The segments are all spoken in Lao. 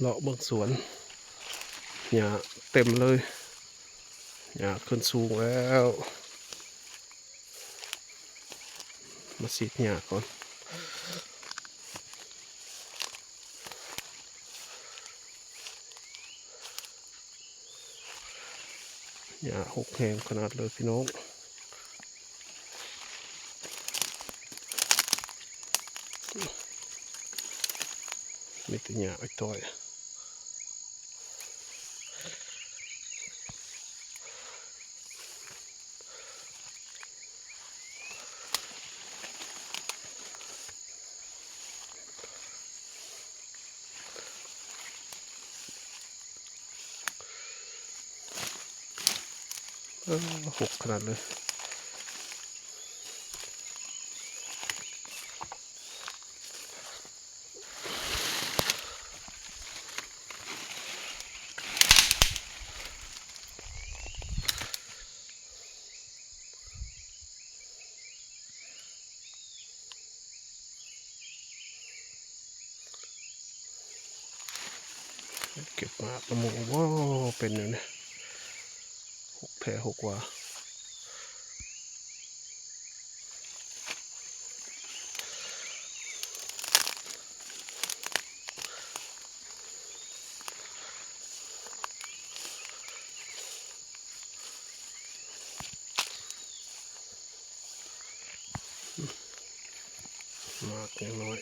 ເລາະເບິ່ງສວນ ຫຍ້າເຕັມເລີຍ ຫຍ້າຂຶ້ນສູງແລ້ວ ມາສີດຫຍ້າກ່ອນ. ຫຍ້າຫົກແຮງຂະໜາດເລີຍພີ່ນ້ອງ ມີແຕ່ຫຍ້າໄອ້ຕ້ອຍ. ເອີ ຫົກຂະໜາດເລີຍ. ເກັບໝາກນຳໝູ່ບໍ່ ເປັນແນວນີ້ ຫົກແທ້ຫົກວ່າ. ໝາກຍັງນ້ອຍ.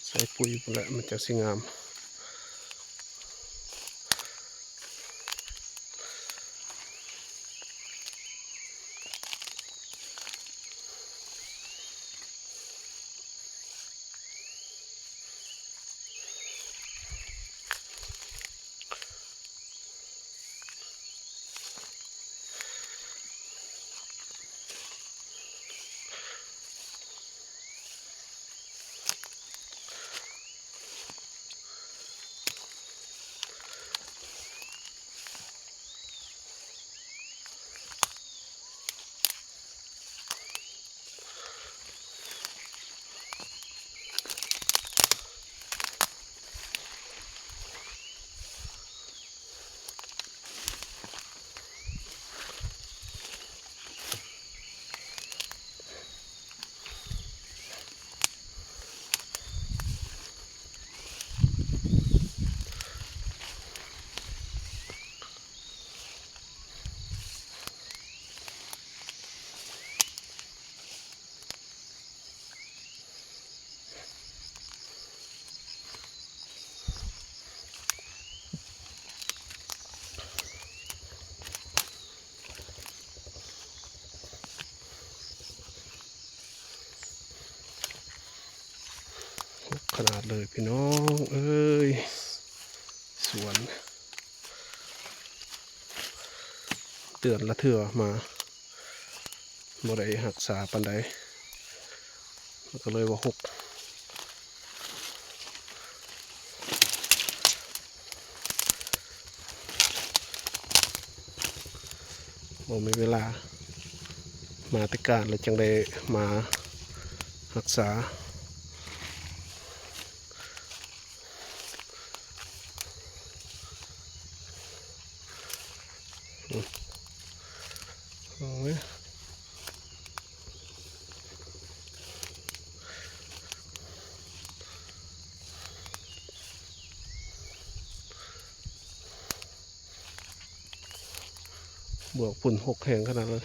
ໃສ່ປຸ໋ຍພຸ້ນແຫຼະ ມັນຈັ່ງຊິງາມ. ຂະໜາດເລີຍພີ່ນ້ອງເອີຍ ສວນ ເດືອນລະເທື່ອມາ ບໍ່ໄດ້ຮັກສາປານໃດ ມັນກໍເລີຍວ່າຫົກ ບໍ່ມີເວລາ ມາແຕ່ການແລ້ວຈັ່ງໄດ້ມາຮັກສາ. ອືມ ໂອ້ຍ ບວກຝຸ່ນຫົກແຮງຂະໜາດເລີຍ. ເ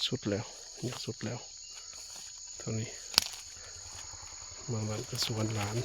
ສຸດແລ້ວ ຍັງສຸດແລ້ວ ເທົ່ານີ້ ມາບ້ານກະຊວນຫຼານ